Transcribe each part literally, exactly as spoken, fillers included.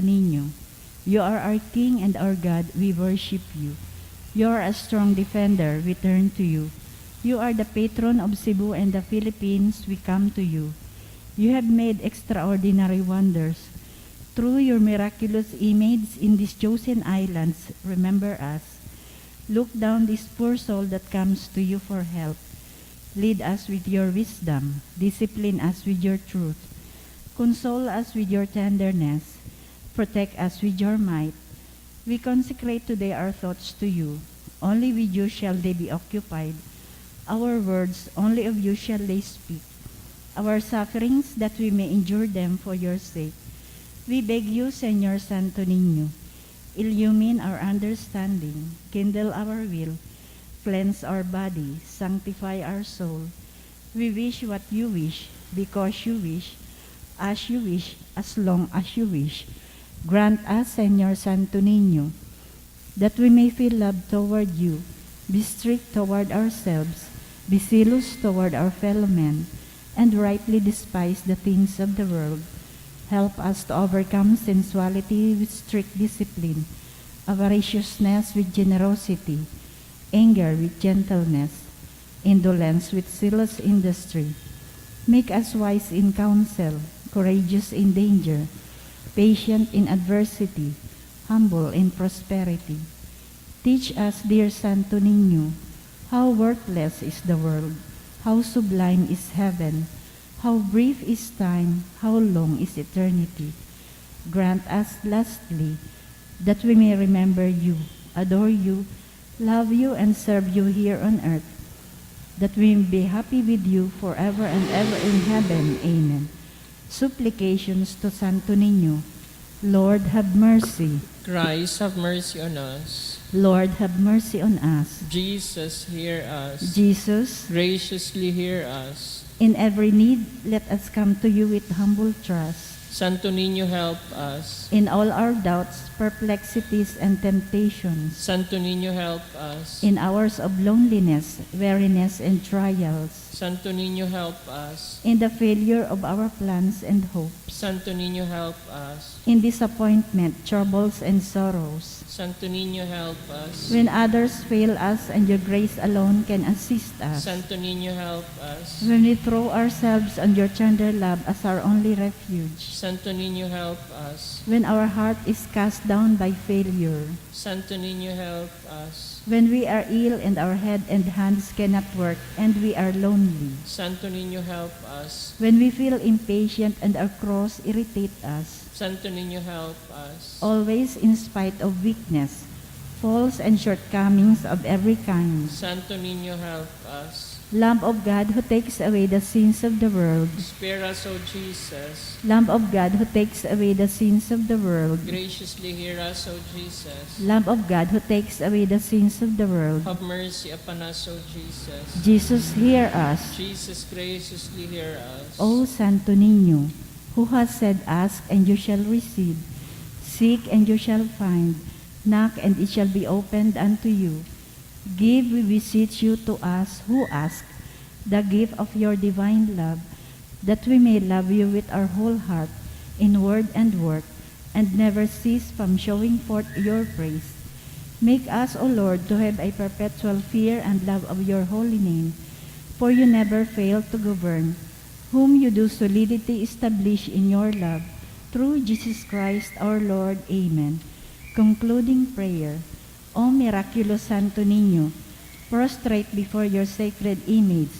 Niño. You are our King and our God, we worship you. You are a strong defender, we turn to you. You are the patron of Cebu and the Philippines, we come to you. You have made extraordinary wonders. Through your miraculous image in these chosen islands, remember us. Look down this poor soul that comes to you for help. Lead us with your wisdom. Discipline us with your truth. Console us with your tenderness. Protect us with your might. We consecrate today our thoughts to you. Only with you shall they be occupied. Our words, only of you shall they speak. Our sufferings, that we may endure them for your sake. We beg you, Señor Santo Niño, illumine our understanding, kindle our will, cleanse our body, sanctify our soul. We wish what you wish, because you wish, as you wish, as long as you wish. Grant us, Señor Santo Niño, that we may feel love toward you, be strict toward ourselves, be zealous toward our fellow men, and rightly despise the things of the world. Help us to overcome sensuality with strict discipline, avariciousness with generosity, anger with gentleness, indolence with zealous industry. Make us wise in counsel, courageous in danger, patient in adversity, humble in prosperity. Teach us, dear Santo Niño, how worthless is the world, how sublime is heaven, how brief is time, how long is eternity. Grant us, lastly, that we may remember you, adore you, love you, and serve you here on earth, that we may be happy with you forever and ever in heaven. Amen. Supplications to Santo Niño. Lord, have mercy. Christ, have mercy on us. Lord, have mercy on us. Jesus, hear us. Jesus. Graciously hear us. In every need, let us come to you with humble trust. Santo Niño, help us. In all our doubts, perplexities, and temptations. Santo Niño, help us. In hours of loneliness, weariness, and trials. Santo Niño, help us. In the failure of our plans and hopes. Santo Niño, help us. In disappointment, troubles, and sorrows. Santo Niño, help us. When others fail us and your grace alone can assist us. Santo Niño, help us. When we throw ourselves on your tender love as our only refuge. Santo Niño, help us. When our heart is cast down by failure. Santo Niño, help us. When we are ill and our head and hands cannot work and we are lonely. Santo Niño, help us. When we feel impatient and our cross irritate us. Santo Niño, help us. Always, in spite of weakness, faults, and shortcomings of every kind. Santo Niño, help us. Lamb of God who takes away the sins of the world. Spare us, O Jesus. Lamb of God who takes away the sins of the world. Graciously hear us, O Jesus. Lamb of God who takes away the sins of the world. Have mercy upon us, O Jesus. Jesus, hear us. Jesus, graciously hear us. O Santo Niño, who has said, "Ask and you shall receive, seek and you shall find, knock and it shall be opened unto you." Give, we beseech you, to us who ask the gift of your divine love, that we may love you with our whole heart, in word and work, and never cease from showing forth your praise. Make us, O Lord, to have a perpetual fear and love of your holy name, for you never fail to govern, whom you do solidly establish in your love, through Jesus Christ our Lord. Amen. Concluding prayer. O miraculous Santo Niño, prostrate before your sacred image,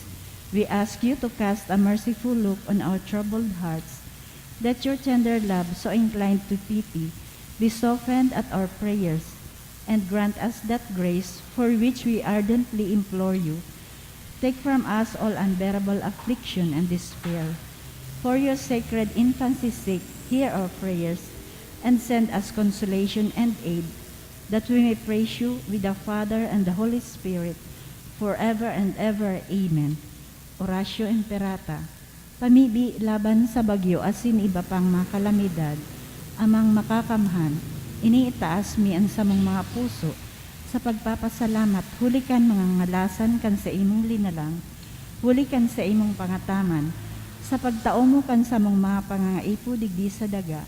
we ask you to cast a merciful look on our troubled hearts, that your tender love, so inclined to pity, be softened at our prayers, and grant us that grace for which we ardently implore you. Take from us all unbearable affliction and despair. For your sacred infancy's sake, hear our prayers, and send us consolation and aid, that we may praise you with the Father and the Holy Spirit, forever and ever. Amen. Oratio Imperata. Pamibi laban sa bagyo asin iba pang mga kalamidad, Amang Makakamhan, iniitaas mi an samong mga puso sa pagpapasalamat huli kan mga ngalasan kan saimong linalang, huli kan saimong pangataman, sa pagtao mo kan samong mga pangangaipo digdi sa daga,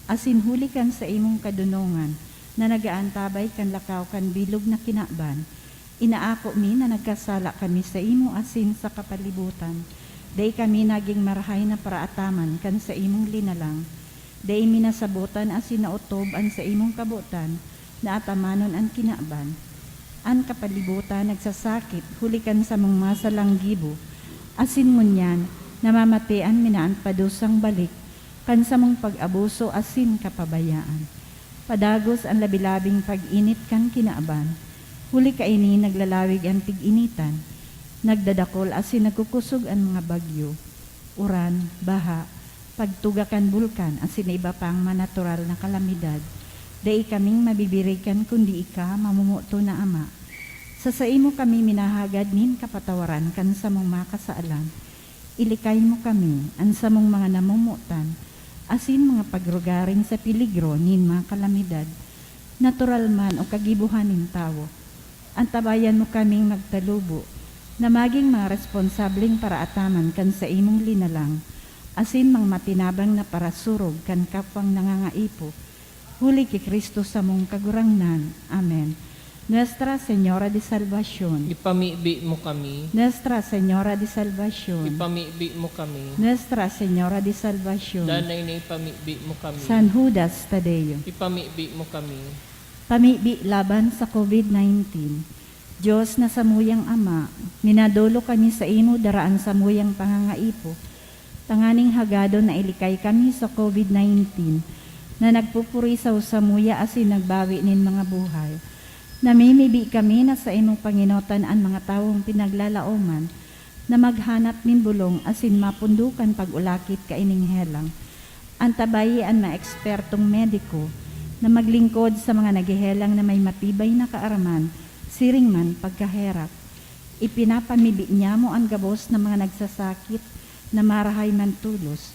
asin huli kan saimong kadonongan na nag-aantabay kan lakaw kan bilog na kinaban, inaako mi na nagkasala kami saimo asin sa kapalibotan. Dai kami nagin marahay na paraataman kan saimong linalang. Dai mi nasabotan asin naotob an saimong kabotan na atamanon an kinaban. An kapalibotan nagsasakit huli kan samong masalang gibo, asin ngunyan namamatean mi na an padusang balik kan samong pag-abuso asin kapabayaan. Padagos an labi-labing pag-init kan kinaban, huli kaini naglalawig an tig-initan, nagdadakol asin nagkukosog an mga bagyo, uran, baha, pagtuga kan bulkan asin iba pang manatural na kalamidad. Dai kaming mabibirikan kundi ika, mamomoton na Ama. Sa saimo kami minahagad nin kapatawaran kan samong mga kasalan. Ilikay mo kami, an samong mga namomotan, asin mga pagrugaring sa peligro nin mga kalamidad, natural man o kagibohan nin tawo. Antabayan mo kaming magtalubo na magin mga responsableng paraataman kan saimong linalang, asin mga matinabang na parasurog kan kapwang nangangaipo, huli ki Cristo samong Kagurangnan. Amen. Nuestra Señora de Salvacion. Ipamibi mo kami. Nuestra Señora de Salvacion. Ipamibi mo kami. Nuestra Señora de Salvacion. Danay na ipamibi mo kami. San Judas Tadeo. Ipamibi mo kami. Pamibi laban sa covid nineteen. Dios na samuyang Ama, minadolok kami saimo dara an samuyang pangangaipo, tanganing hagadon na ilikay kami sa covid nineteen na nagpupurisaw samuya asin nagbawi nin mga buhay. Namimibi kami na saimong pangenotan an mga tawong pinaglalaoman na maghanap nin bolong asin mapundo kan pag-ulakit kaining helang. Antabayi an mga ekspertong mediko na maglingkod sa mga naghehelang na may matibay na kaaraman, siring man pagkaherak. Ipinapamibi niamo an gabos na mga nagsasakit na marahay man tolos.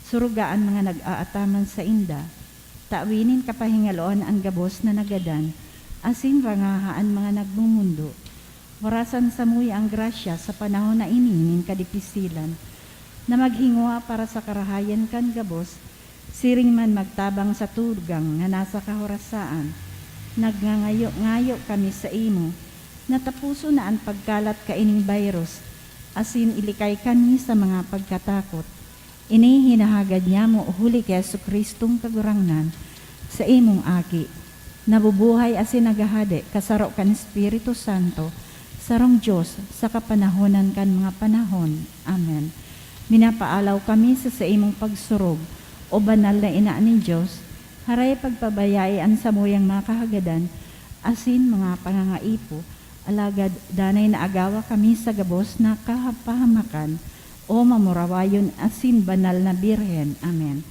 Suruga an mga nag-aataman sainda. Tawi nin kapahingaloan an gabos na nagadan, asin rangaha an mga nagmumundo. Warasan samuya an grasya sa panahon na ini nin kadipisilan, na maghingwa para sa karahayan kan gabos, siring man magtabang sa tugang na nasa kahorasaan. Nagngangayo-ngayo kami saimo na taposon na an pagkalat kaining virus, asin ilikay kami sa mga pagkatakot. Ini hinahagad niamo huli ki Jesu-Cristong Kagurangnan, saimong Aki, nabubuhay asin naghahade kasaro kan Espiritu Santo, sarong Dios, sa kapanahonan kan mga panahon. Amen. Minapaalaw kami sa saimong pagsurog, O Banal na Ina nin Dios, haray pagpabayai an samuyang mga kahagadan asin mga pangangaipo, alagad danay na agawa kami sa gabos na kapahamakan, O mamurawayon asin banal na Birhen. Amen.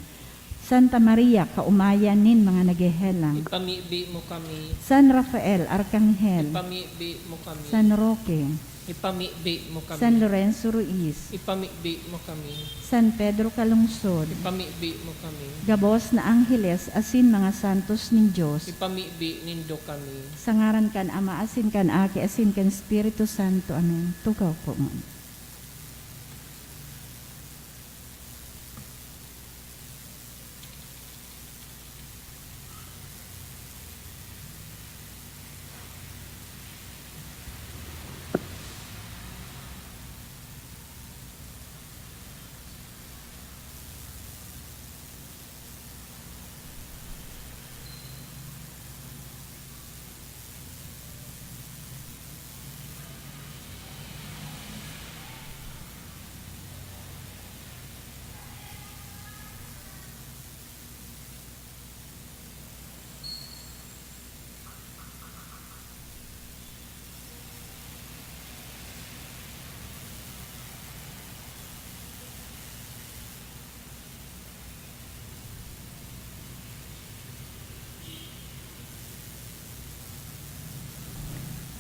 Santa Maria, kaomayan nin mga naghehelang. Ipamibi mo kami. San Rafael, Arkanghel. Ipamibi mo kami. San Roque. Ipamibi mo kami. San Lorenzo Ruiz. Ipamibi mo kami. San Pedro Calungsod. Ipamibi mo kami. Gabos na angheles asin mga santos nin Dios. Ipamibi nindo kami. Sa ngaran kan Ama, asin kan Aki, asin kan Espiritu Santo. Amen. Tukaw po muna.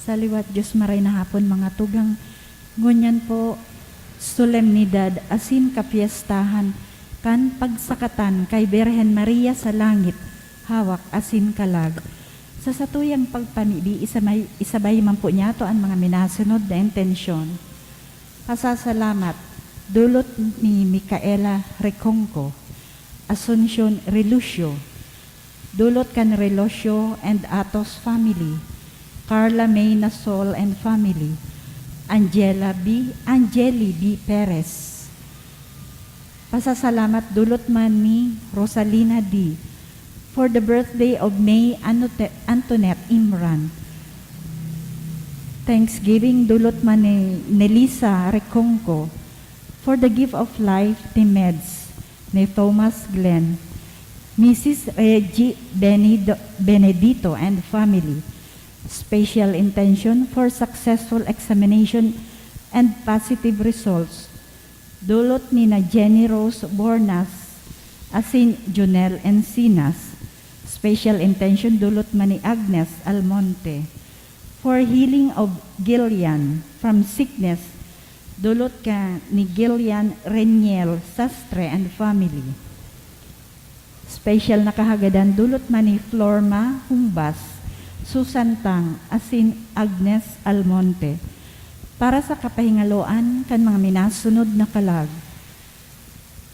Sa liwat, Diyos maray na hapon, mga tugang. Ngunyan po, solemnidad asin kapyestahan kan pagsakatan kay Birhen Maria sa langit, hawak asin kalag. Sa satuyang pagpamibi, isabay, isabay man po niyato an mga minasunod na intensyon. Pasasalamat, dulot ni Micaela Recongco. Asuncion Relucio, dulot kan Relucio and Atos family, Carla May Nasol and family, Angela B, Angeli B Perez. Pasasalamat dulot man ni Rosalina D for the birthday of May Anote-, Antoinette Imran. Thanksgiving dulot man ni Nelisa Recongco for the gift of life ni Meds, ni Thomas Glenn, Missus Reggie Benido-, Benedito and family. Special intention for successful examination and positive results. Dulot ni na Jenny Rose Bornas asin Jonel Encinas. Special intention dulot man ni Agnes Almonte. For healing of Gillian from sickness, dulot ka ni Gillian Reniel Sastre and family. Special na kahagadan dulot man ni Florma Humbas, Susan Tang, asin Agnes Almonte. Para sa kapahingaloan kan mga minasunod na kalag,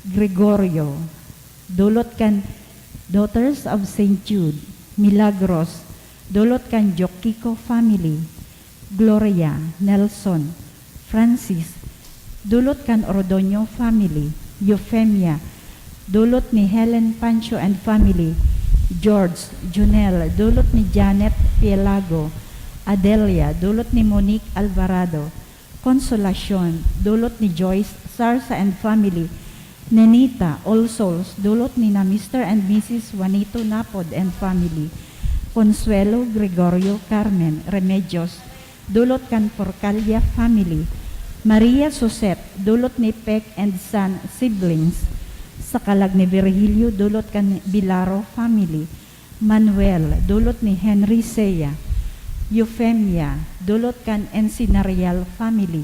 Gregorio, dulot kan Daughters of Saint Jude, Milagros, dulot kan Joquico family, Gloria, Nelson, Francis, dulot kan Ordoño family, Eufemia, dulot ni Helen Pancho and family, George, Junel, dulot ni Janet Pielago, Adelia, dulot ni Monique Alvarado, Consolacion, dulot ni Joyce Sarsa and family, Nenita, All Souls, dulot ni na Mister and Missus Juanito Napod and family, Consuelo, Gregorio, Carmen, Remedios, dulot kan Porcalia family, Maria Suset, dulot ni Peck and Son siblings, sa kalag ni Virgilio, dulot kan Bilaro family, Manuel, dulot ni Henry Sea, Eufemia, dulot kan Encinarial family,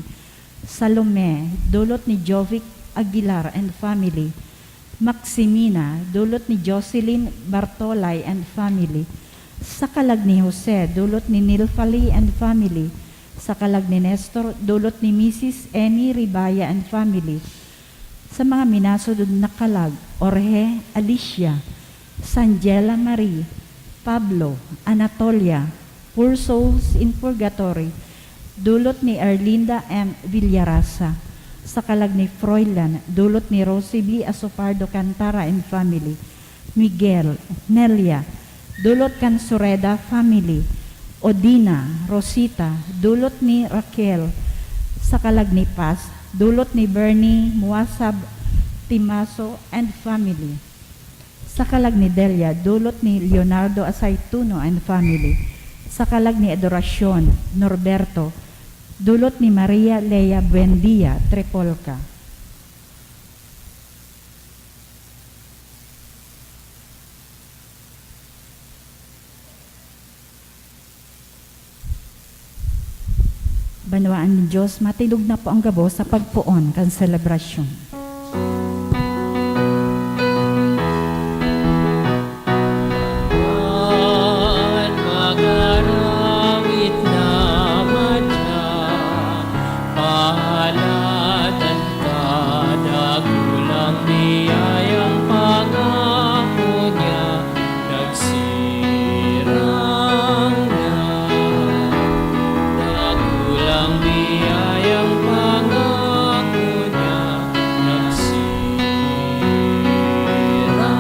Salome, dulot ni Jovic Aguilar and family, Maximina, dulot ni Jocelyn Bartolay and family, sa kalag ni Jose, dulot ni Nilfali and family, sa kalag ni Nestor, dulot ni Missus Amy Ribaya and family, sa mga minasunod na kalag, Jorge, Alicia, Sangela Marie, Pablo, Anatolia, Poor Souls in Purgatory, dulot ni Erlinda M Villarasa, sa kalag ni Froilan, dulot ni Rosie B Asopardo Cantara and family, Miguel, Nelia, dulot kan Sureda family, Odina, Rosita, dulot ni Raquel, sa kalag ni Paz, dulot ni Bernie Muasab Timaso and family. Sa kalag ni Delia, dulot ni Leonardo Asaytuno and family. Sa kalag ni Adoracion Norberto, dulot ni Maria Lea Buendia Trepolca. Banwaan nin Diyos, matindog na po ang gabos sa pagpoon kan selebrasyon. An mag-aramid na madya, pahalatan ka, dakulang biyayang pangako niya. Nagsirang na, dakulang biyayang pangako niya, nagsirang na.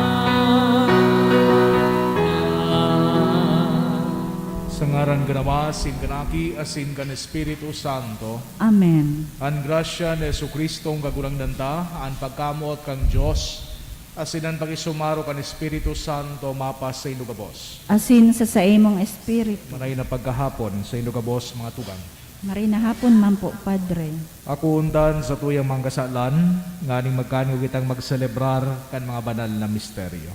Sa ngaran kan Ama, asin kan Aki, asin kan Espiritu Santo. Amen. An grasya ni Jesu-Cristong Kagurangnan ta, an pagkamoot kan Dios, asin an pakisumaro kan Espiritu Santo mapasaindo gabos. Asin sa saimong espiritu. Maray na pagkahapon saindo gabos, mga tugang. Maray na hapon man po, Padre. Akoon ta an satuyang mga kasalan, nganing magkanigwa kitang magselebrar kan mga banal na misteryo.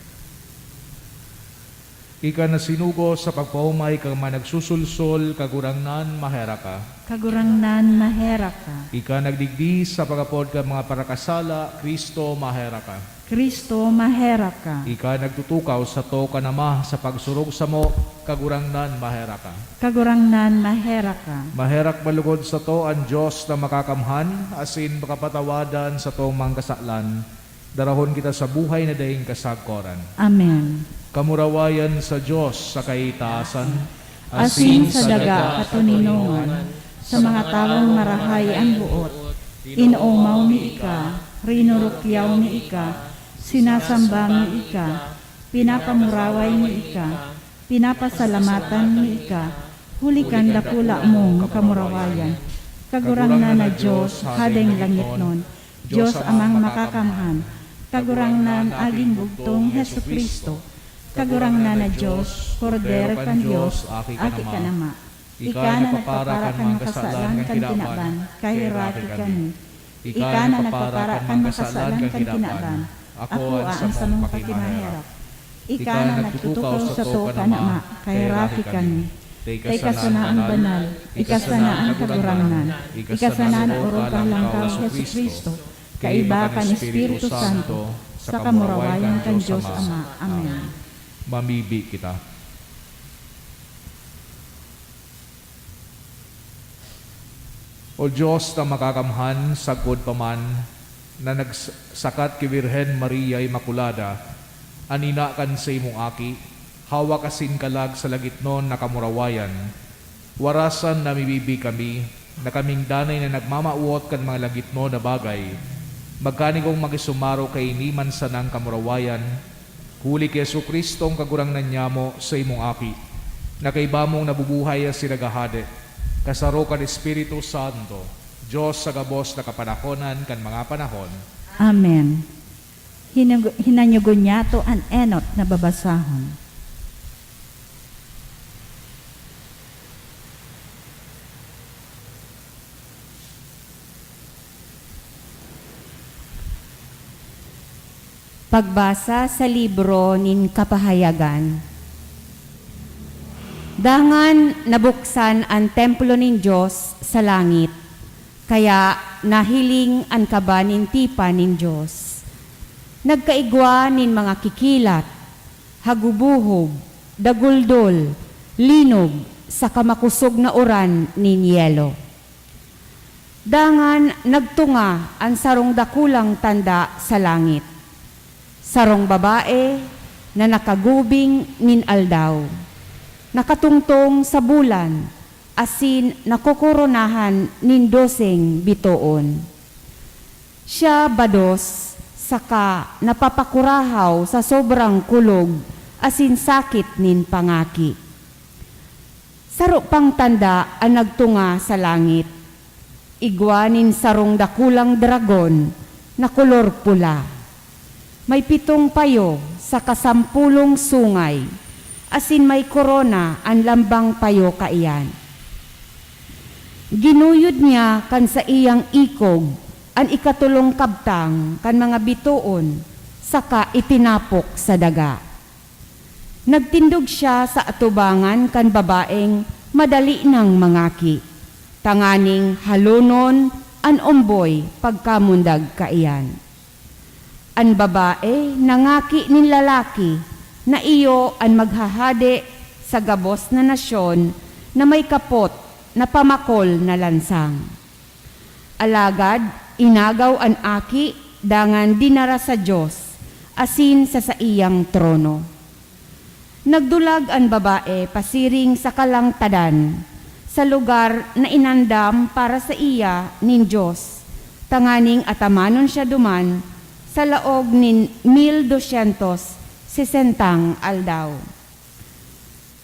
Ika na sinugo sa pagpaomay kan mga nagsusulsol, Kagurangnan, maherak ka. Kagurangnan, maherak ka. Ika nagdigdi sa pag-apod kan mga parakasala, Cristo, maherak ka. Cristo, maherak ka. Ika nagtutukaw sato kan Ama sa pagsurog samo, Kagurangnan, maherak ka. Kagurangnan, maherak ka. Maherak malugod sato an Dios na Makakamhan, asin pakapatawadan satong mga kasalan, Darahon kita sa buhay na daing kasagkoran. Amen. Kamurawayan sa Dios sa kaitaasan, asin sa daga katoninongan, sa mga tawong marahay an boot. Inoomaw mi ika, rinurukyaw mi ika, sinasamba mi ika, pinapamuraway mi ika, pinapasalamatan mi ika, huli kan dakula mong kamurawayan. Kagurangnan na Dios, Hadeng langitnon, Dios Amang Makakamhan, Kagurangnan, Aging Bugtong Jesu-Cristo, Kagurangnan na Dios, Kordero kan Dios, Aki kan Ama. Ika na nagpapara kan mga kasalan kan kinaban, kaheraki kami. Ika na nagpapara kan mga kasalan kan kinaban, akoa an samong pakimaherak. Ika na nagtutukaw sato kan Ama, kaheraki kami. Ta ika sana an banal, ika sana an kagurangnan, ika sana an orog kan Langkaw Jesu-Cristo, kaiba kan Espiritu Santo, sa kamurawayan kan Dios Ama. Amen. Mamibi kita. O Dios na Makakamhan, sagkod pa man na nagsakat ki Birhen Maria Imakulada, an ina kan saimong Aki, hawak asin kalag sa lagitnon na kamurawayan, warasan na mibibi kami na kaming danay na nagmamawot kan mga lagitnon na bagay, magkanigong makisumaro kaini man sanang kamurawayan, huli ki Jesu-Cristong Kagurangnan nyamo, saimong Aki, na kaiba mong nabubuhay asin naghahade, kasaro kan Espiritu Santo, Dios sa gabos na kapanahonan kan mga panahon. Amen. Hinag-, hinanyugon niyato an enot na babasahon. Pagbasa sa libro nin Kapahayagan. Dangan nabuksan an templo nin Dios sa langit, kaya nahiling an kaba nin tipan nin Dios. Nagkaigwa nin mga kikilat, hagubohob, daguldol, linog, saka makosog na uran nin yelo. Dangan nagtunga an sarong dakulang tanda sa langit, sarong babae na nakagubing nin aldaw, nakatungtong sa bulan, asin nakokoronahan nin doseng bitoon. Siya bados saka napapakurahaw sa sobrang kulog asin sakit nin pangaki. Saro pang tanda an nagtunga sa langit. Igwa nin sarong dakulang dragon na kolor pula. May pitong payo saka sampolong sungay, asin may korona an lambang payo kaiyan. Ginuyod niya kan saiyang ikog an ikatolong kabtang kan mga bitoon saka itinapok sa daga. Nagtindog siya sa atubangan kan babaeng madali nang mangaki, tanganing halonon an omboy pagkamundag kaiyan. An babae nangaki nin lalaki na iyo an maghahade sa gabos na nasyon na may kapot na pamakol na lansang. Alagad inagaw an aki dangan dinara sa Dios asin sa saiyang trono. Nagdulag an babae pasiring sa kalangtadan, sa lugar na inandam para saiya nin Dios, tanganing atamanon siya duman sa laog nin mil dosyentos sesentang aldaw.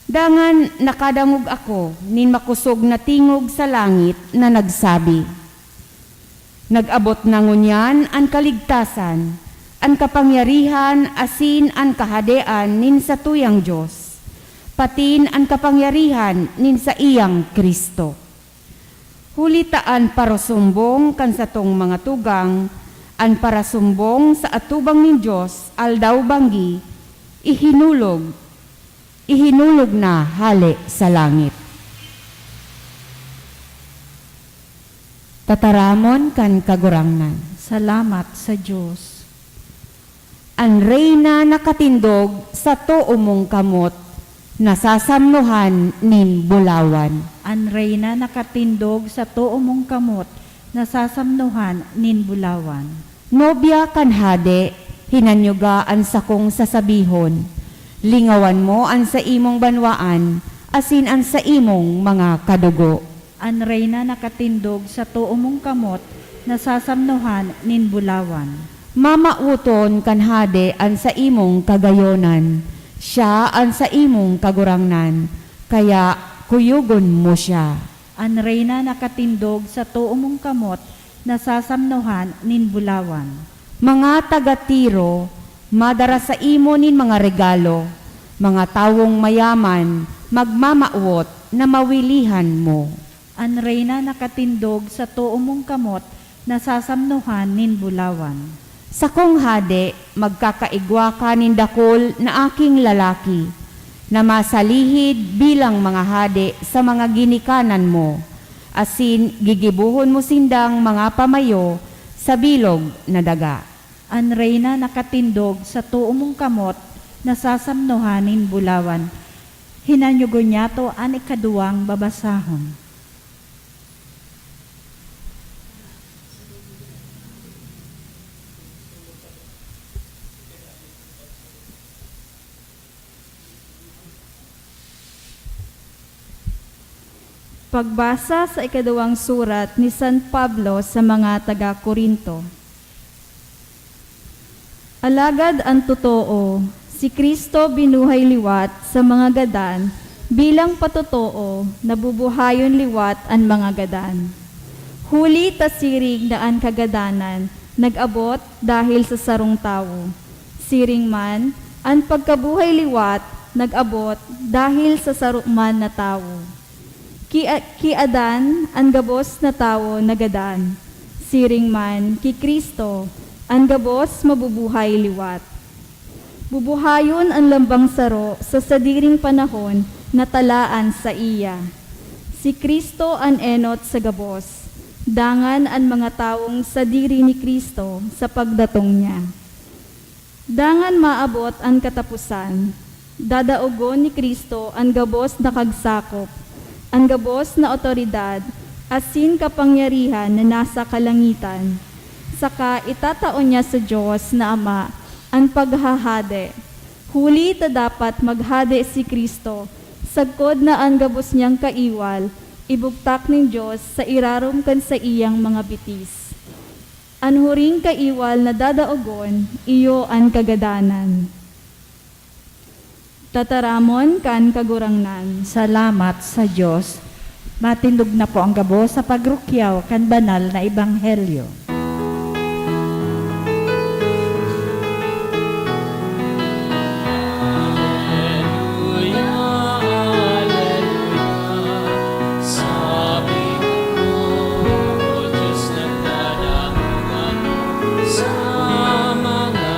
Dangan nakadangog ako nin makosog na tingog sa langit na nagsabi, "Nag-abot na ngunyan an kaligtasan, an kapangyarihan asin an kahadean nin satuyang Dios, patin an kapangyarihan nin saiyang Cristo. Huli ta an parasumbong kan satong mga tugang, an parasumbong sa atubang nin Dios aldaw-banggi, ihinulog, ihinulog na hale sa langit." Tataramon kan Kagurangnan. Salamat sa Dios. An reyna nakatindog sa too mong kamot, nasasamnohan nin bulawan. An reyna nakatindog sa too mong kamot, nasasamnohan nin bulawan. Nobya kan hade, hinanyuga an sakong sasabihon. Lingawan mo an saimong banwaan asin an saimong mga kadugo. An reyna nakatindog sa too mong kamot, nasasamnohan nin bulawan. Mamawoton kan hade an saimong kagayonan. Siya an saimong kagurangnan, kaya kuyogon mo siya. An reyna nakatindog sa too mong kamot, nasasamnohan nin bulawan. Mga taga Tiro, madara saimo nin mga regalo, mga tawong mayaman, magmamawot na mawilihan mo. An reyna nakatindog sa too mong kamot, nasasamnohan nin bulawan. Sakong hade, magkakaigwa ka nin dakul na aking lalaki, na masalihid bilang mga hade sa mga ginikanan mo, asin gigibohon mo sindang mga pamayo sa bilog na daga. An reyna nakatindog sa too mong kamot, nasasamnohan nin bulawan. Hinanyugon niyato an ikaduwang babasahon. Pagbasa sa ikaduwang surat ni San Pablo sa mga taga Corinto. Alagad an totoo, si Cristo binuhay liwat sa mga gadan, bilang patotoo, nabubuhayon liwat an mga gadan. Huli ta siring na an kagadanan nag-abot dahil sa sarong tawo, siring man, an pagkabuhay liwat nag-abot dahil sa saro man na tawo. Ki, ki Adan an gabos na tawo nagadan, siring man ki Cristo an gabos mabubuhay liwat. Bubuhayon an lambang saro sa sadiring panahon na talaan saiya. Si Cristo an enot sa gabos, dangan an mga tawong sadiri ni Cristo sa pagdatong niya. Dangan maabot an kataposan, dadaogon ni Cristo an gabos na kagsakop, an gabos na awtoridad asin kapangyarihan na nasa kalangitan, saka itatao niya sa Dios na Ama an paghahade. Huli ta dapat maghade si Cristo sagkod na an gabos niyang kaiwal ibugtak nin Dios sa irarom kan saiyang mga bitis. An huring kaiwal na dadaogon, iyo an kagadanan. Tataramon kan Kagurangnan. Salamat sa Dios. Matindog na po ang gabos sa pagrukyaw kan banal na ebanghelyo. Aleluya, aleluya. Sabi ko, Diyos, nagdadangog ako sa mga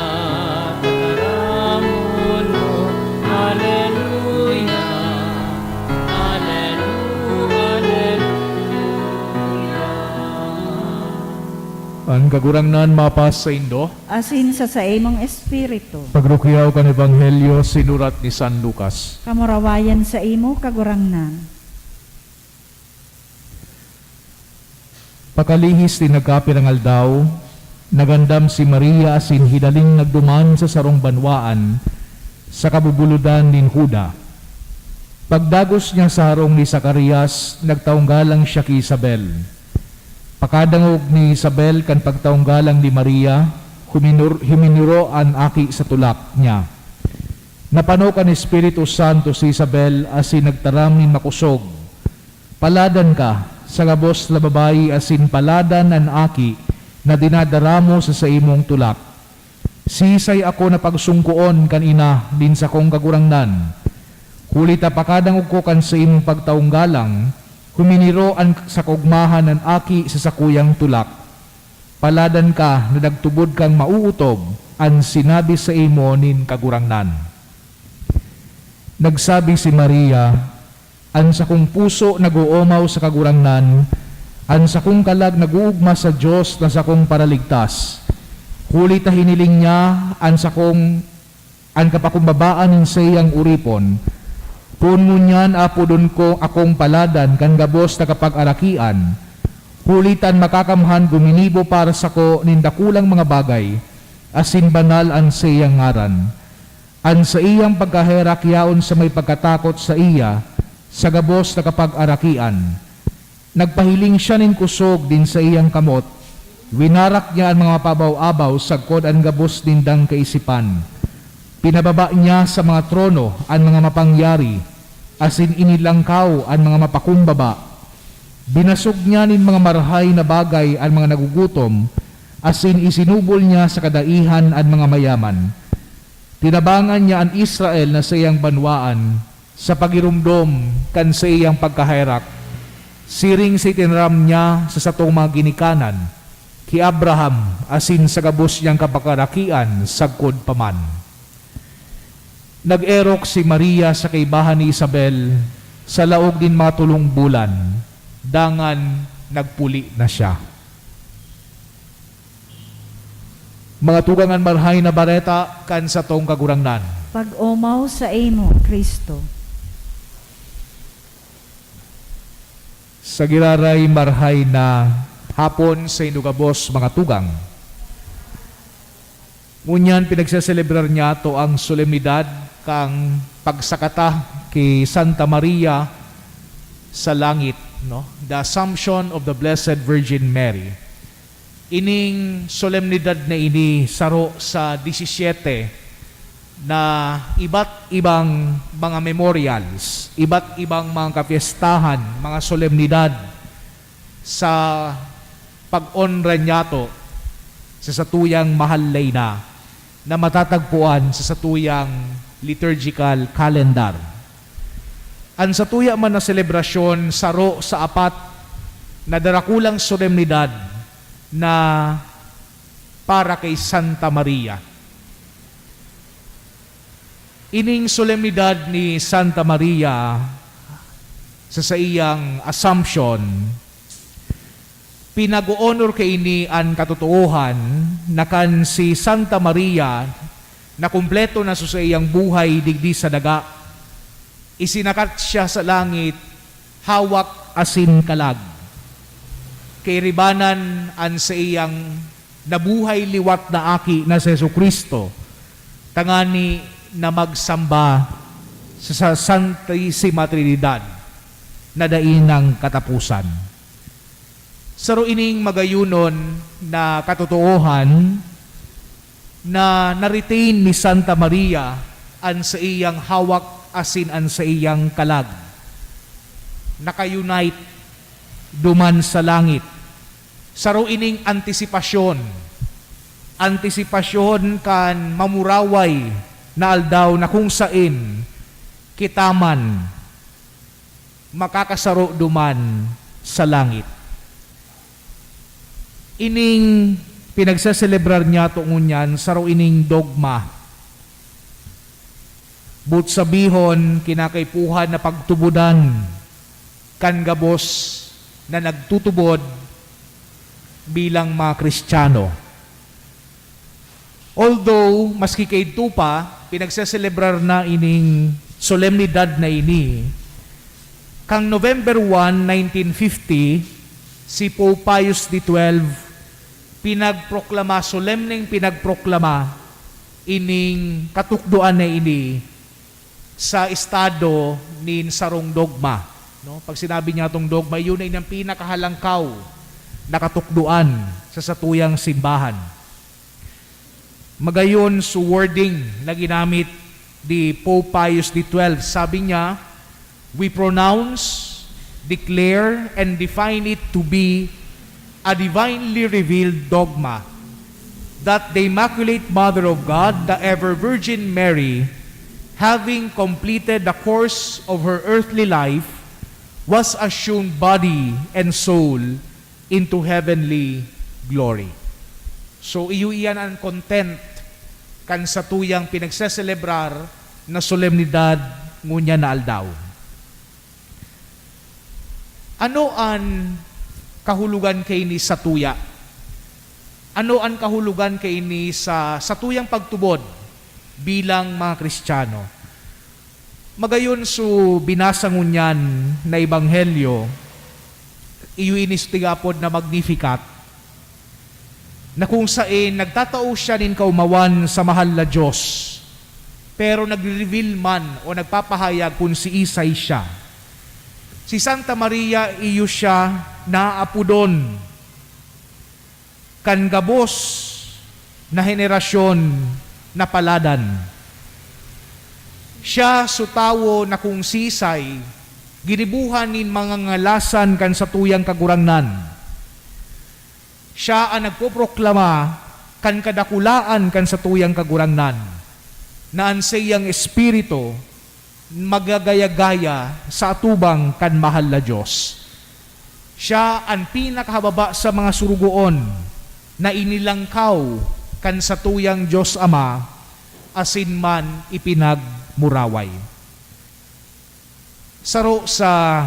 tataramon mo. Aleluya, aleluya, aleluya. An Kagurangnan mapasaindo. Asin sa saimong espiritu. Pagrukyaw kan Ebanghelyo sinurat ni San Lucas. Kamurawayan saimo, Kagurangnan. Pakalihis nin nagkapirang aldaw, nagandam si Maria asin hidaling nagduman sa sarong banwaan sa kabubulodan nin Juda. Pagdagos niya sa harong ni Zacarias, nagtaong galang siya ki Isabel. Pakadangog ni Isabel kan pagtaong galang ni Maria, huminur-, himiniro an aki sa tulak niya. Napano kan Espiritu Santo si Isabel asin nagtaram nin makosog, "Paladan ka sa gabos na babayi asin paladan an aki na dinadara mo sa saimong tulak." Siisay ako na pagsungkoon kan ina nin sakong kagurangnan? Huli ta pakadangog ko kan saimong pagtaong galang, huminiro an sa kaogmahan an aki sa sakuyang tulak. Paladan ka na nagtubod kang maootob an sinabi saimo nin Kagurangnan. Nagsabi si Maria, "An sakong puso nag-oomaw sa Kagurangnan, an sakong kalag nag-oogma sa Dios na sakong Paraligtas. Huli ta hiniling niya an sakong, an kapakumbabaan nin saiyang oripon. Poon ngunyan apodon ko akong paladan kan gabos na kapagarakian, Huli ta an Makakamhan guminibo para sako nin dakulang mga bagay, asin banal an saiyang ngaran. An saiyang pagkaherak yaon sa may pagkatakot saiya, sa gabos na kapag-arakian. Nagpahiling siya nin kosog din saiyang kamot, winarak niya an mga mapabaw-abaw sagkod an gabos nindang kaisipan. Pinababa niya sa mga trono an mga mapangyari, asin inilangkaw an mga mapakumbaba. Binasog niya nin mga marahay na bagay an mga nagugutom, asin isinubol niya sa kadaihan an mga mayaman. Tinabangan niya an Israel na saiyang banwaan sa pagiromdom kan saiyang pagkaherak, siring sa itinaram niya sa satong mga ginikanan, ki Abraham asin sa gabos niyang kapagkarakian sagkod pa man. Nag-erok si Maria sa kaibahan ni Isabel sa laog nin mga tolong bulan, dangan nagpuli na siya. Mga tugang, an Marahay na Bareta kan satong Kagurangnan. Pag-omaw saimo, Cristo. Sa giraray, marahay na hapon saindo gabos, mga tugang. Ngunyan, pinagseselebrar niyato an solemnidad kan pagsakata ki Santa Maria sa langit, no? The Assumption of the Blessed Virgin Mary. Ining solemnidad na ini saro sa disisiete na iba't ibang mga memorials, iba't ibang mga kapyestahan, mga solemnidad sa pag-onra niyato sa satuyang mahal na ina na matatagpuan sa satuyang liturgical calendar. An satuya man na selebrasyon saro sa apat na darakulang solemnidad na para kay Santa Maria. Ining solemnidad ni Santa Maria sa saiyang Assumption, pinag-oonor kaini an katotoohan na kan si Santa Maria na kumpleto na sa saiyang buhay digdi sa daga, isinakat siya sa langit, hawak asin kalag. Kairibanan an saiyang nabuhay liwat na Aki na si Jesu-Cristo, tangani na magsamba sa, sa Santisima Trinidad na dai nang kataposan. Saro ining magayonon na katotoohan na na-retain ni Santa Maria an saiyang hawak asin an saiyang kalag. Naka-unite duman sa langit. Saro ining antisipasyon. Antisipasyon kan mamuraway na aldaw na kung sain kita man makakasaro duman sa langit. Ining pinagseselebrar niyato ngunyan, saro ining dogma. Boot sabihon, kinakaipuhan na pagtubodan kan gabos na nagtutubod bilang mga Kristiyano. Although, maski kaidto pa, pinagseselebrar na ining solemnidad na ini, kan November one, nineteen fifty, si Pope Pius the twelve pinagproklama, solemneng pinagproklama ining katukdoan na ini sa estado nin sarong dogma, no? Pag sinabi niyatong dogma, iyon na ining pinakahalangkaw na katukdoan sa satuyang simbahan. Magayon sa wording na ginamit ni Pope Pius the twelve, sabi niya, "We pronounce, declare, and define it to be a divinely revealed dogma that the Immaculate Mother of God, the Ever Virgin Mary, having completed the course of her earthly life, was assumed body and soul into heavenly glory." So, iyo iyan an content kan satuyang pinagseselebrar na solemnidad ngunyan na aldaw. Ano an kahulogan kaini satuya? Ano an kahulogan kaini sa satuyang pagtubod bilang mga Kristiyano? Magayon, so binasa ngunyan na ebanghelyo, Iyo ini sa tigapod na Magnificat, na kung saen nagtatao siya nin kaomawan sa mahal na Dios, pero nagre-reveal man o nagpapahayag kun siisay siya. Si Santa Maria, iyo siya naapodon kan gabos na henerasyon na paladan. Siya so tawo na kung sisay, ginibohan nin mga ngalasan kan satuyang Kagurangnan. Siya an nagpoproklama kan kadakulaan kan satuyang Kagurangnan, na an saiyang espiritu magagaya-gaya sa atubang kan mahal na Dios. Siya an pinakahababa sa mga surugoon na inilangkaw kan satuyang Dios Ama asin man ipinagmuraway. Saro sa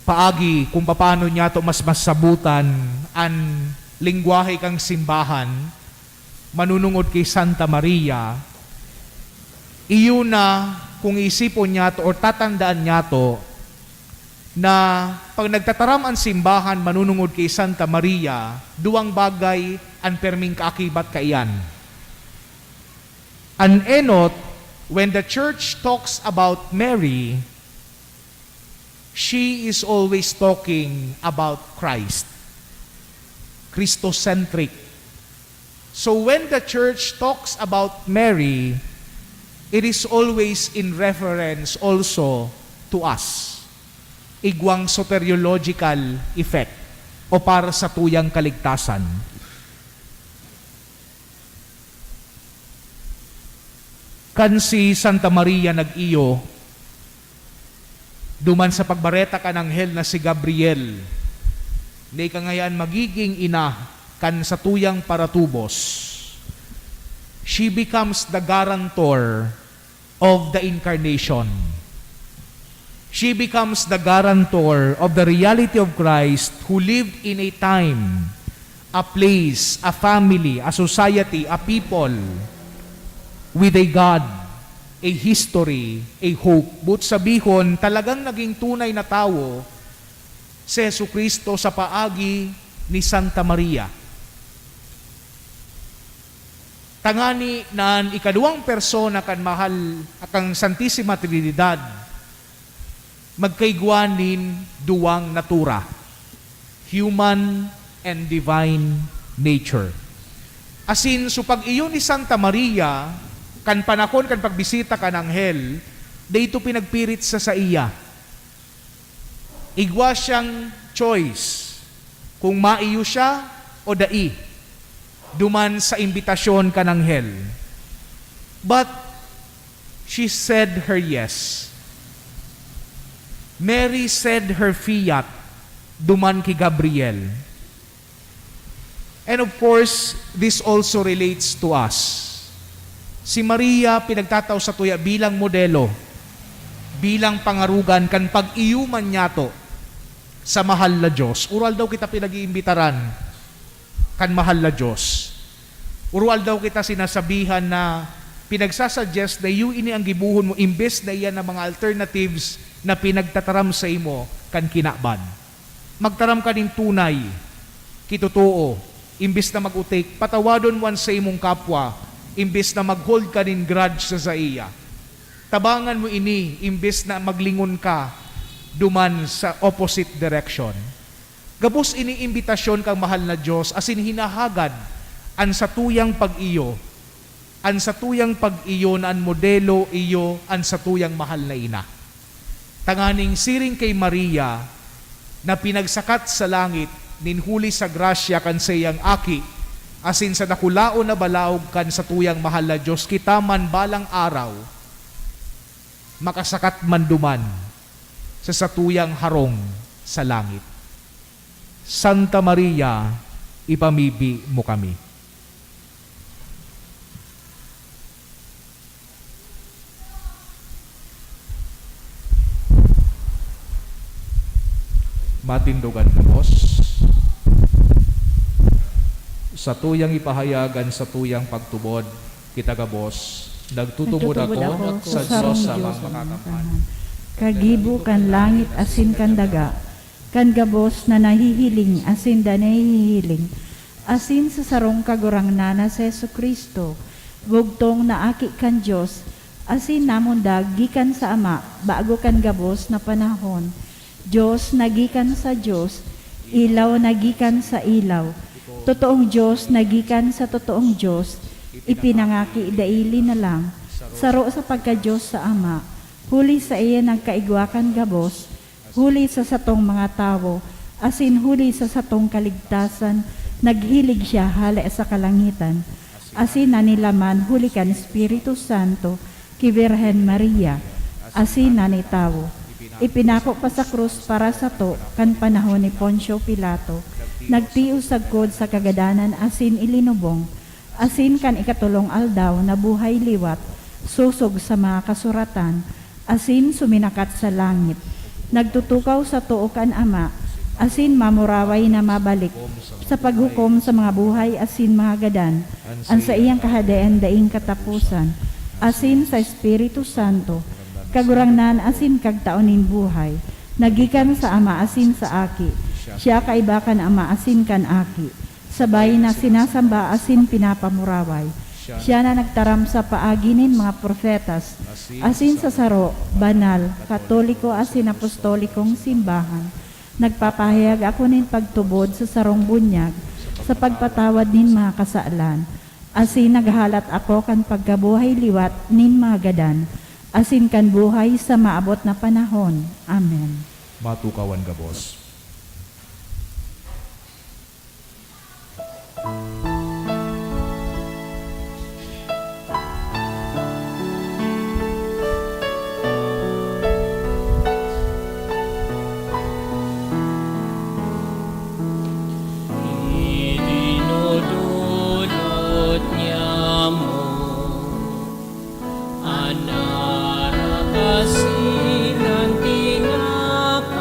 paagi kung papaano niyato mas masabutan an lengwahe kan simbahan, manunungod ki Santa Maria, iyo na kung isipon niyato or tatandaan niyato na pag nagtataram an simbahan manunungod ki Santa Maria, duwang bagay an perming kaakibat kaiyan. An enot, when the church talks about Mary, she is always talking about Christ. Christocentric. So when the church talks about Mary, it is always in reference also to us. Igwang soteriological effect o para sa tuyang kaligtasan. Kan si Santa Maria nag-iyo, duman sa pagbareta kan anghel na si Gabriel, na ika ngaya an magiging ina kan satuyang paratubos, she becomes the guarantor of the incarnation. She becomes the guarantor of the reality of Christ who lived in a time, a place, a family, a society, a people with a God, a history, a hope. Boot sabihon, talagang naging tunay na tawo si Jesu-Cristo sa paagi ni Santa Maria. Tangani na an ikaduwang persona kan mahal, kan Santisima Trinidad, magkaigwa nin duwang natura, human and divine nature. Asin, so pag-iyo ni Santa Maria, kan panahon kan pagbisita kan anghel, dai ito pinagpirit sa saiya. Igwa siyang choice kung maiyo siya o dai, duman sa imbitasyon kan anghel. But she said her yes. Mary said her fiat duman ki Gabriel. And of course, this also relates to us. Si Maria pinagtatao satuya bilang modelo, bilang pangarogan kan pag-iyo man niyato sa mahal na Dios. Urualdaw kita pinag-iimbitaran kan mahal na Dios. Urualdaw kita sinasabihan na, pinagsa-suggest na iyo ini ang gibohon mo, imbes na iyan ang mga alternatives na pinagtataram sa imo kan kinaban. Magtaram ka nin tunay, ki totoo, imbes na mag-otik, patawadon mo an saimong kapwa, imbes na mag-hold ka nin grudge sa saiya. Tabangan mo ini, imbes na maglingon ka duman sa opposite direction. Gabos ini imbitasyon kan mahal na Dios, asin hinahagad an satuyang pag-iyo. An satuyang pag-iyo na an modelo iyo an satuyang mahal na ina. Tanganing siring ki Maria, na pinagsakat sa langit nin huli sa grasya kan saiyang Aki, asin sa dakulaon na balaog kan satuyang mahal na Dios, kita man balang araw makasakat man duman sa satuyang harong sa langit. Santa Maria, ipamibi mo kami. Matindogan gabos. Satuyang ipahayag an satuyang pagtubod, kita gabos, nagtutubod Nagtutubod ako ako sa sa Diyos sarong Amang Diyos Amang makakamhan. Makakamhan. Kagibo kan langit asin kan daga, kan gabos na nahihiling asin danay hihiling, asin sa sarong Kagurangnan na si Jesu-Cristo, bugtong na Aki kan Dios, asin namundag gikan sa Ama bago kan gabos na panahon. Dios na gikan sa Dios, ilaw na gikan sa ilaw, totoong Dios na gikan sa totoong Dios, ipinangaki dai linalang, saro sa pagka-Dios sa Ama, huli saiya nagkaigwa kan gabos, huli sa satong mga tawo, asin huli sa satong kaligtasan, naghilig siya hale sa kalangitan, asin nanilaman huli kan Espiritu Santo ki Birhen Maria, asin nanitawo. Ipinako pa sa krus para sato kan panahon ni Poncio Pilato, nagtios sagkod sa kagadanan asin ilinubong, asin kan ikatolong aldaw nabuhay liwat, sosog sa mga kasuratan, asin suminakat sa langit. Nagtutukaw sa too kan Ama, asin mamuraway na mabalik sa paghukom sa mga buhay asin mga gadan, an saiyang Kahadean daing kataposan, asin sa Espiritu Santo, Kagurangnan asin Kagtao nin buhay, na gikan sa Ama asin sa Aki. Siya kaiba kan Ama asin kan Aki, sabay na sinasamba asin pinapamuraway. Siya na nagtaram sa paagi nin mga profetas, asin sa saro, banal, katoliko asin apostolikong simbahan. Nagpapahayag ako nin pagtubod sa sarong bunyag sa pagpatawad nin mga kasalan, asin naghahalat ako kan pagkabuhay liwat nin mga gadan, asin kan buhay sa maabot na panahon. Amen. Matukawan gabos. Idinodolot niamo an arak asin an tinapay,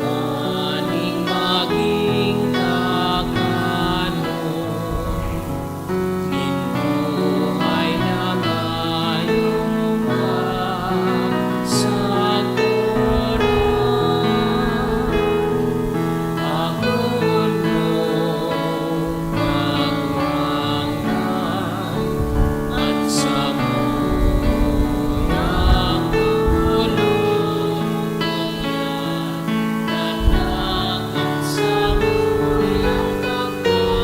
nganing magin kakanon nin buhay na mayong kasagkoran. Akoon mo, Kagurangnan, an samong pagtubod.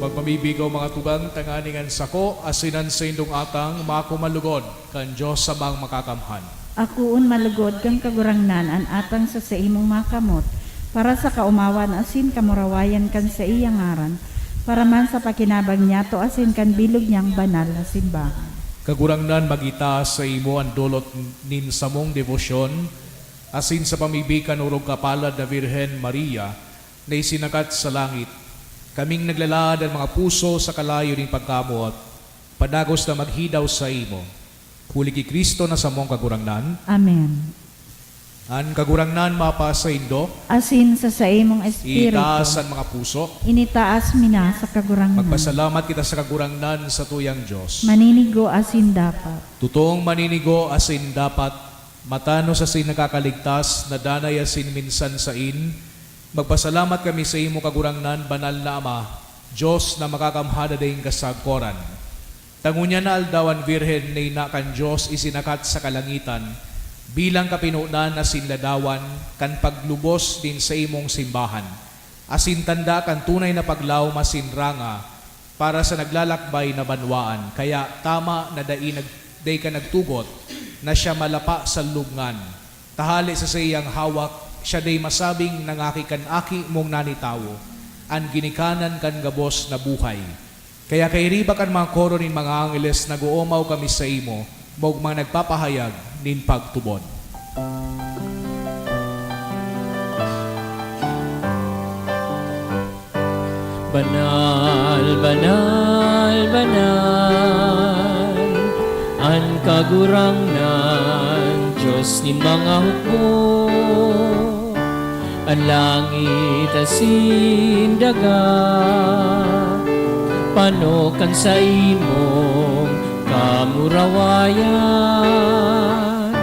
Magmamibi kaw, mga tugang, tanganing an sako asin an saindong atang makumalugod kan Dios Amang Makakamhan. Akoon malugod kan Kagurangnan an atang sa saimong mga kamot, para sa kaomawan asin kamurawayan kan saiyang ngaran, para man sa pakinabang niyato asin kan bilog niyang banal na simbahan. Kagurangnan, magitaas saimo an dolot nin samong debosyon, asin sa pamibi kan orog kapalad na Birhen Maria na isinakat sa langit, kaming naglalaad an mga puso sa kalayo nin pagkamoot, padagos na maghidaw saimo. Huli ki Cristo na samong Kagurangnan. Amen. An Kagurangnan mapasaindo. Asin sa saimong espiritu. Itaas an mga puso. Initaas mi na sa Kagurangnan. Magpasalamat kita sa Kagurangnan, satuyang Dios. Maninigo asin dapat. Totoong maninigo asin dapat, matanos asin nakakaligtas, na danay asin minsan sain, magpasalamat kami saimo, Kagurangnan, Banal na Ama, Dios na makakamhan na daing kasagkoran. Ta ngunyan na aldaw an Birhen na ina kan Dios isinakat sa kalangitan bilang kapinonan asin ladawan kan paglubos nin saimong simbahan, asin tanda kan tunay na paglaom asin ranga para sa naglalakbay na banwaan. Kaya tama na dai nag-, dai ka nagtugot na siya malapa sa lubngan. Ta hale sa saiyang hawak, siya dai masabing nangaki kan Aki mong nanitawo, an ginikanan kan gabos na buhay. Kaya kairiba kan mga koro nin mga angheles, nag-oomaw kami saimo, maogmang nagpapahayag nin pagtubod. Banal, banal, banal, an Kagurangnan, Dios nin mga hukbo. An langit asin daga Ano kan saimong kamurawayan?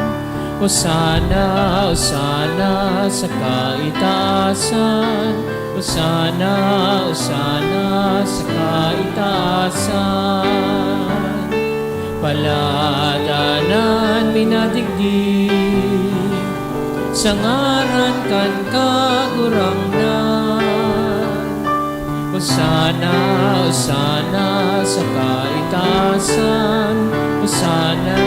Osana, Osana sa kaitaasan. Osana, Osana sa kaitaasan. Palatanan minadigdi sa ngaran kan Kagurangnan. Osana, Osana sa kaitaasan. Osana,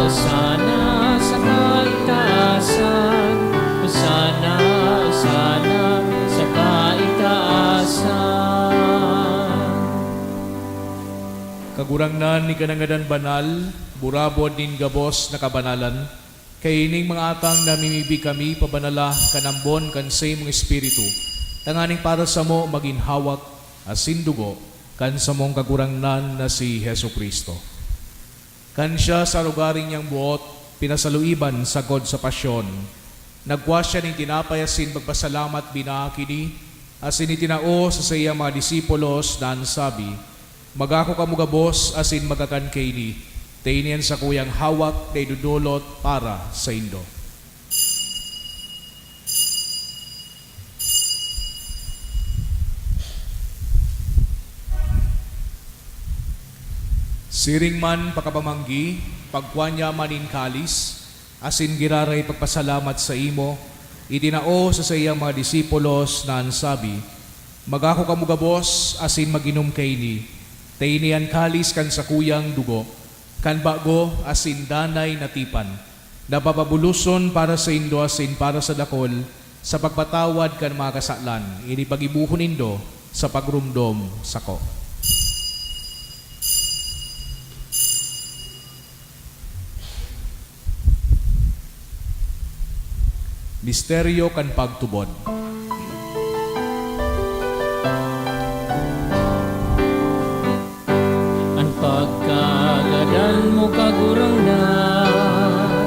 Osana sa kaitaasan. Osana, Osana sa kaitaasan. Kagurangnan, ika na ngadan banal, burabod nin gabos na kabanalan. Kaining mga atang namimibi kami pabanala kan ambon kan saimong Espiritu, tanganing para samo magin hawak asin dugo kan samong Kagurangnan na si Jesu-Cristo. Kan siya sa arogaring niyang buot pinasaluiban sagkod sa pasyon, nagkua siya nin tinapay asin pagpasalamat binaak ini, asin itinao sa saiyang mga disipulos na an sabi, "Magako kamo gabos asin magkakan kaini, ta ini an sakuyang hawak na idodolot para saindo." Siring man pakapamanggi, pagkua niya man nin kalis, asin giraray pagpasalamat saimo, itinao sa saiyang mga disipulos na an sabi, "Magako kamo gabos asin mag-inom kaini, ta ini an kalis kan sakuyang dugo, kan bago asin danay na tipan, na papabuloson para saindo asin para sa dakul sa pagpatawad kan mga kasalan. Ini paggibohon nindo sa pagromdom sako." Misteryo kan pagtubod. An pagkagadan mo, Kagurangnan,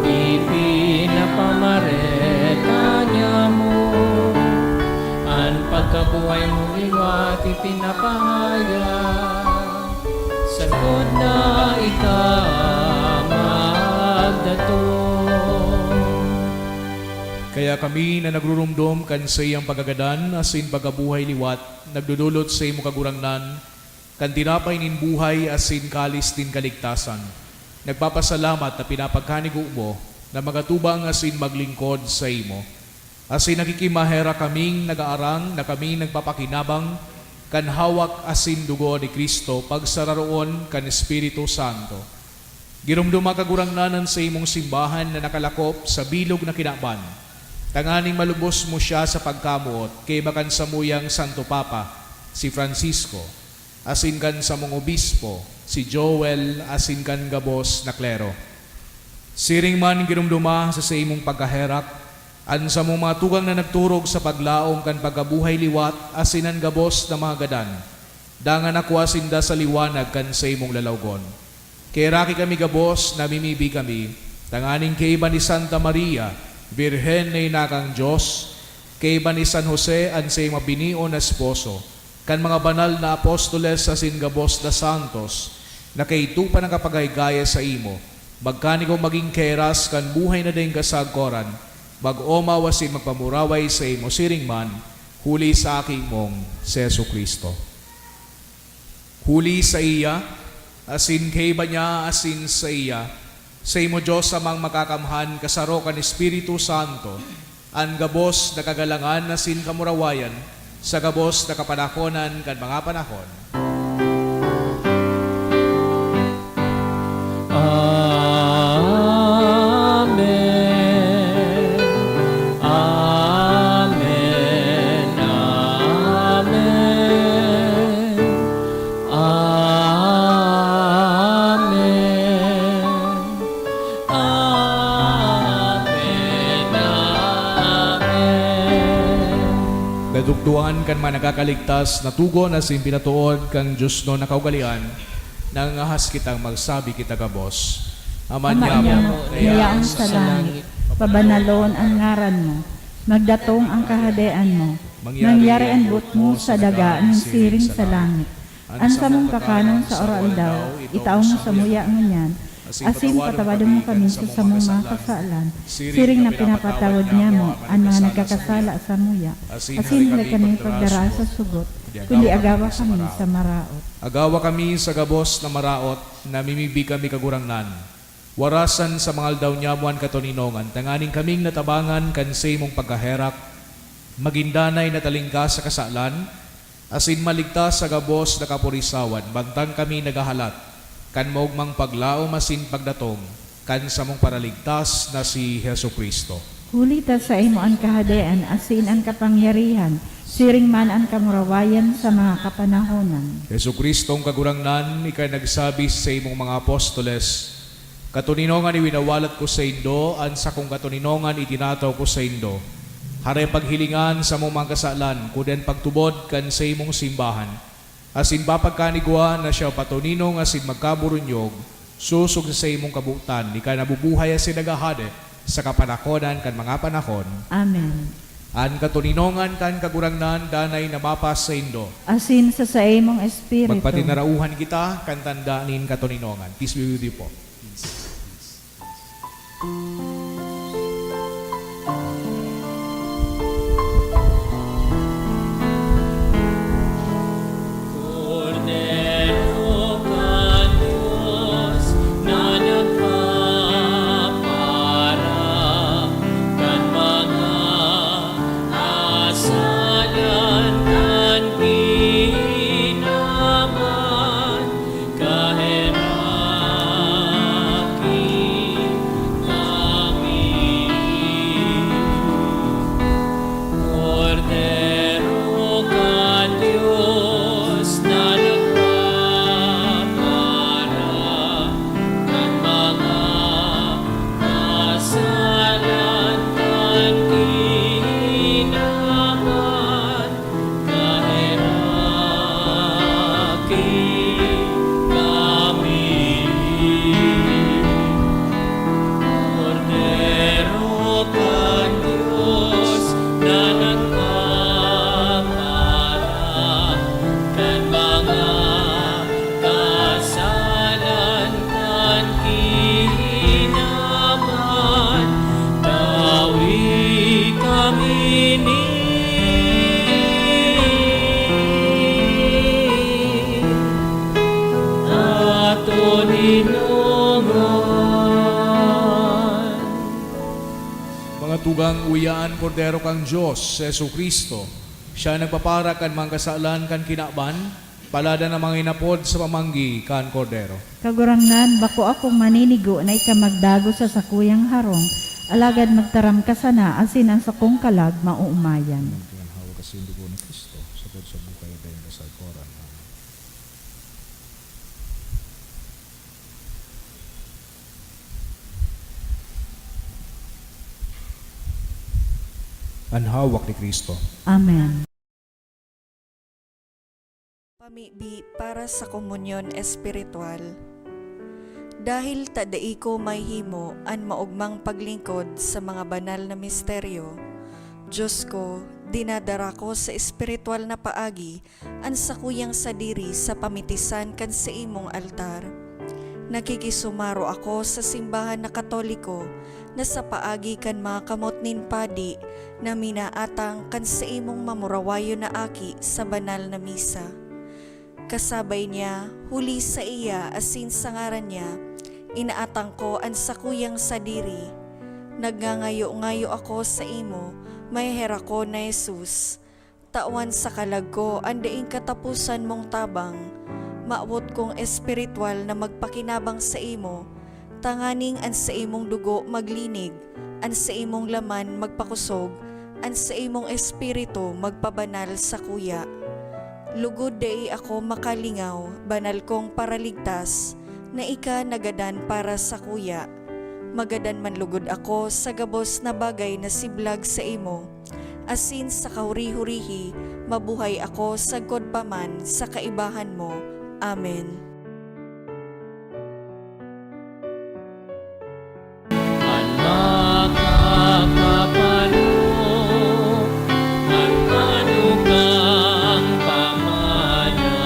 ipinapamareta niamo. An pagkabuhay mo liwat ipinapahayag, sagkod na ika magdatong. Kaya kami na nagruromdom kan saiyang pagkagadan asin pagkabuhay liwat, nagdodolot saimo, Kagurangnan, kan tinapay nin buhay asin kalis nin kaligtasan. Nagpapasalamat ta pinapagkanigo mo na magatubang asin maglingkod saimo. Asin nakikimaherak kaming nagaarang na kami nagpapakinabang kan hawak asin dugo ni Cristo pagsararoon kan Espiritu Santo. Giromdoma, Kagurangnan, an saimong simbahan na nakalakop sa bilog na kinaban, tanganing malubos mo siya sa pagkamoot kaiba kan samuyang Santo Papa, si Francisco, asin kan samong obispo, si Joel, asin kan gabos na klero. Siring man giromdoma sa saimong pagkaherak an samong mga tugang na nagturog sa paglaom kan pagkabuhay liwat asin an gabos na mga gadan, dangan nakua sinda sa liwanag kan saimong lalawgon. Kaheraki kami gabos, namimibi kami, tanganing kaiba ni Santa Maria, Birhen na ina kan Dios, kaiba ni San Jose, an saimong binion na esposo, kan mga banal na apostoles asin gabos na santos, na kaidto pa nakapaghagaya saimo, magkanigo magin kahiras kan buhay na daing kasagkoran, mag-omaw asin magpamuraway saimo siring man, huli sa Aki mong si Jesu-Cristo. Huli saiya, asin kaiba niya, asin saiya, saimo, Dios Amang Makakamhan, kasaro kan Espiritu Santo, an gabos na kagalangan asin kamurawayan, sa gabos na kapanakonan kan mga panahon. Amen. Amen. Amen. Amen. Amen. Amen. Nadukdoan kan mga nakakaligtas na tugon asin pinatood kan diosnon na kaugalean, nangangahas kitang magsabi kita gabos. Ama Ama niamo, niamo, na na yaon sa langit, pabanalon an ngaran mo. Magdatong an kahadean mo. Mangyari an boot mo sa daga nin siring sa langit. An samong kakanon sa aroaldaw, itao mo samuya ngunyan, asin patawadon mo kami sa samong mga kasalan, siring na pinapatawad niamo an mga nagkakasala samuya, asin dai kami pagdara sa sugot, kundi agawa kami sa maraot. Agawa kami sa gabos na maraot, namimibi kami, Kagurangnan. Warasan sa mga aldaw niamo an katoninongan, tanganing kaming natabangan kan saimong pagkaherak, magin danay na talingkas sa kasalan, asin maligtas sa gabos na kapurisawan, mantang kami naghahalat kan maogmang paglaom asin pagdatong kan samong Paraligtas na si Jesu-Cristo. Huli ta saimo an kahadean asin an kapangyarihan, siring man an kamurawayan sa mga kapanahonan. Jesu-Cristong Kagurangnan, ika nagsabi sa saimong mga apostoles, "Katoninongan iwinawalat ko saindo, an sakong katoninongan itinataw ko saindo. Hare paghilingan sa mga kasalan, kundi an pagtubod kan saimong simbahan. Asin papagkanigwa na siya patoninong asin magkaburunyog, sosog sa saimong kabotan, ika nabubuhay asin naghahade sa kapanakonan kan mga panahon." Amen. An katoninongan kan Kagurangnan danay na mapas saindo. Asin sa saimong espiritu. Magpatinarauhan kita kan tanda nin katoninongan. Peace be with you po. Kordero kan Dios na nagpapara kan mga kasalan kan kinaban, kaheraki kami. Kordero kan Dios na nagpapara kan mga kasalan kan kinaban, kaheraki kami. Kordero kan Dios na nagpapara kan mga kasalan kan kinaban, tawi kami ni katoninongan. Mga tugang, uya an Kordero kan Dios, si Jesu-Cristo. Siya nagpapara kan mga kasalan kan kinaban. Paladan an mga inapod sa pamanggi kan Kordero. Kagurangnan, bako akong maninigo na ika magdagos sa sakuyang harong, alagad magtaram ka sana asin an sakong kalag maoomayan. An hawak asin dugo ni Cristo, sagkod sa buhay na daing kasalparan. Amen. An hawak ni Cristo. Amen. Pamibi para sa komunyon espiritual. Dahil ta dai ko mahihimo an maogmang paglingkod sa mga banal na misteryo, Dios ko, dinadara ko sa espiritual na paagi an sakuyang sadiri sa pamitisan kan saimong altar. Nakikisumaro ako sa simbahan na Katoliko na sa paagi kan mga kamot nin padi na minaatang kan saimong mamurawayon na aki sa banal na misa. Kasabay niya, huli saiya asin sa ngaran niya, inaatang ko an sakuyang sadiri. Nagngangayo-ngayo ako saimo, maheherak ko na Jesus. Tawan sa kalag ko an daing kataposan mong tabang. Mawot kong espiritual na magpakinabang saimo, tanganing an saimong dugo maglinig, an saimong laman magpakosog, an saimong espiritu magpabanal sakuya. Lugod dai ako makalingaw, banal kong Paraligtas, na ika nagadan para sakuya. Magadan man lugod ako sa gabos na bagay na siblag saimo, asin sa kahuri-hurihi mabuhay ako sagkod pa man sa kaibahan mo. Amen. An makakapano, an manugang pamana,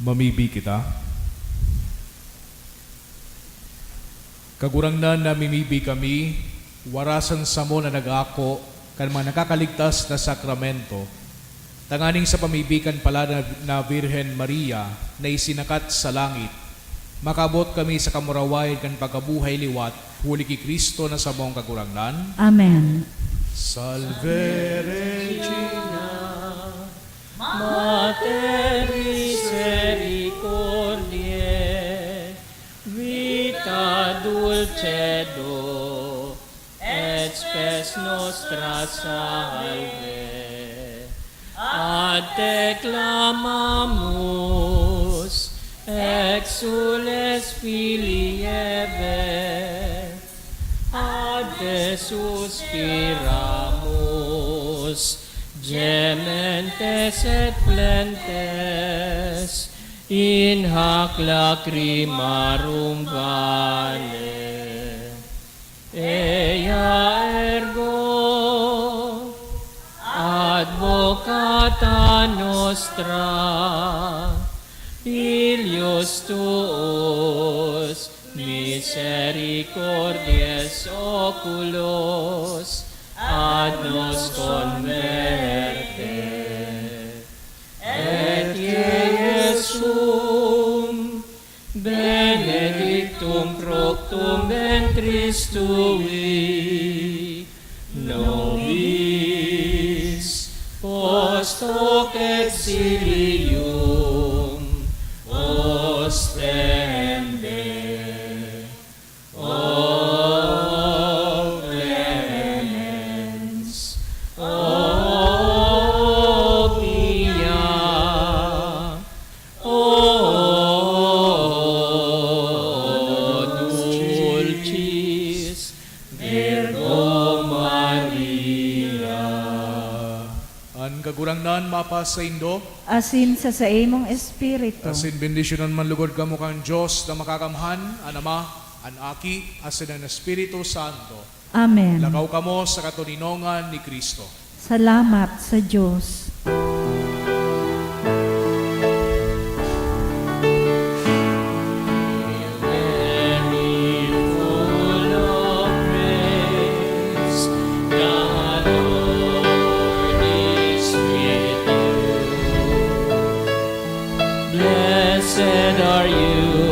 Mamibi kita. Kagurangnan, namimibi kami, warasan samo na nag-ako kan mga nakakaligtas na sakramento, tanganing sa pamibi kan Palad na, na Birhen Maria na isinakat sa langit, makaabot kami sa kamurawayan kan pagkabuhay liwat, huli ki Cristo na samong Kagurangnan. Amen. Salve Regina, Mater misericordiae, vita dulcedo, et spes nostra salve. Ad te clamamus, exsules Filii Hevae, ad te suspiramus, gementes et flentes in hac lacrimarum vale. Ea ergo advocata nostra, filius tuus misericordiae oculos ad nos converte. Et Iesum, benedictum fructum ventris tui, nobis post hoc exilium ostende. O clemens, o pia, o dulcis Virgo Maria. An Kagurangnan mapasaindo. Asin sa saimong espiritu. Asin bendisyonan man lugod kamo kan Dios na Makakamhan, an Ama, an Aki, asin an Espiritu Santo. Amen. Lakaw kamo sa katoninongan ni Cristo. Salamat sa Dios. Mary, full of grace, the Lord is with you. Blessed are you